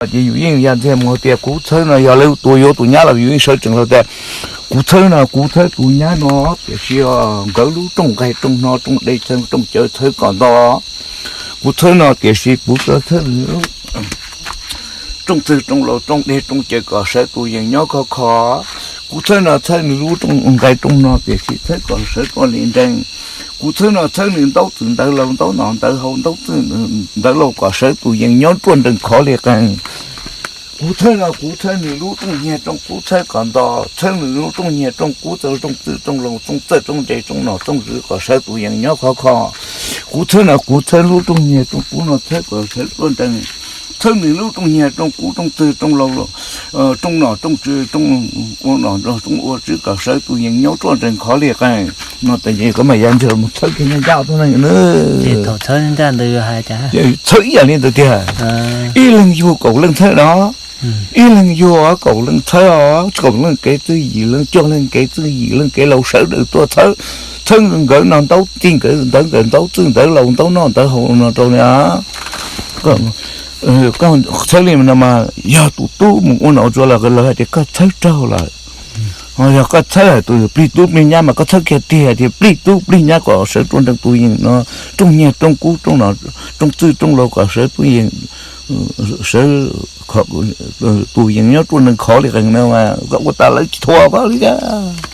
Ces yus yeej ya ntxiag mus tias kuv txhawb no, yog lawv tua yuav tus nyab los yus yeej sawv tsees los tias kuv txhawb no, kuv txhawb tus nyab no, tiam sis nkawd lub rooj nqaij rooj hno rooj dej rooj cawv txhawb kom nto. Kuv txhawb no tiam sis kuv txhawb nws lub rooj txwg rooj laus rooj dej rooj cawv kom sawv tus yees nyob khov kho. Kuv txhawb no txhawb nws lub rooj nqaij rooj hno tiam sis txhawb kom sawv tuaj li nrees. Kuv txhawb no txhawb nws ntaub txwv ntawv laus ntaub no ntawv hau ntaub txwv ntawv laus kom sawv tus yees nyob ruaj nrees khov li qees. Kuv txhawb no kuv txhawb nws lub rooj nyiag rooj kub txhawb kom nto, txhawb nws lub rooj nyiag rooj kub txawj rooj txwj rooj laus rooj txawj rooj ntse rooj nom rooj tswv kom sawv tus yees nyob khov kho. Kuv txhawb no kuv txhawb lub rooj nyiag rooj kub no txhawb kom sawv tuaj nrees. Txhawb nws lub rooj nyiag rooj kub rooj txwj rooj laus rooj nom rooj tswv rooj ua nom rooj ua tswv kom sawv tus yees nyob ruaj nrees khov li qees. No tas es koj mam ya ntxiag mus txhawb kiag nyab ncaj tuaj ne. Txhawb ib yam li ntawd tiag. Ib leeg yug kaum leej txhawb no, ib leeg yug kaum leej txhawb os, kaum leej kev txwj yim leej cuaj leej kev txwj yim leej kev laus sawv daws tuaj txhawb. Txhawb nkawd no ntaub txwv nkawd ntawv nkawd ntaub txwj ntawv laus ntaub noj ntawv haus no rau na. Koj txhawb li no mas yog tus tub mus ua nom tswv los lawv hais tias koj txhawb raug lawm. Yog koj txhawb tus plig tub plig nyab mas koj txhawb kiag tiag tias plig tub plig nyab kom sawv ruaj nrees tus yees no, rooj nyiag rooj kub rooj txwj rooj laus kom sawv tus yees, sawv tus yees nyob ruaj nrees khov li qees no mas koj ua tas lawv tsis thuam koj li thiab.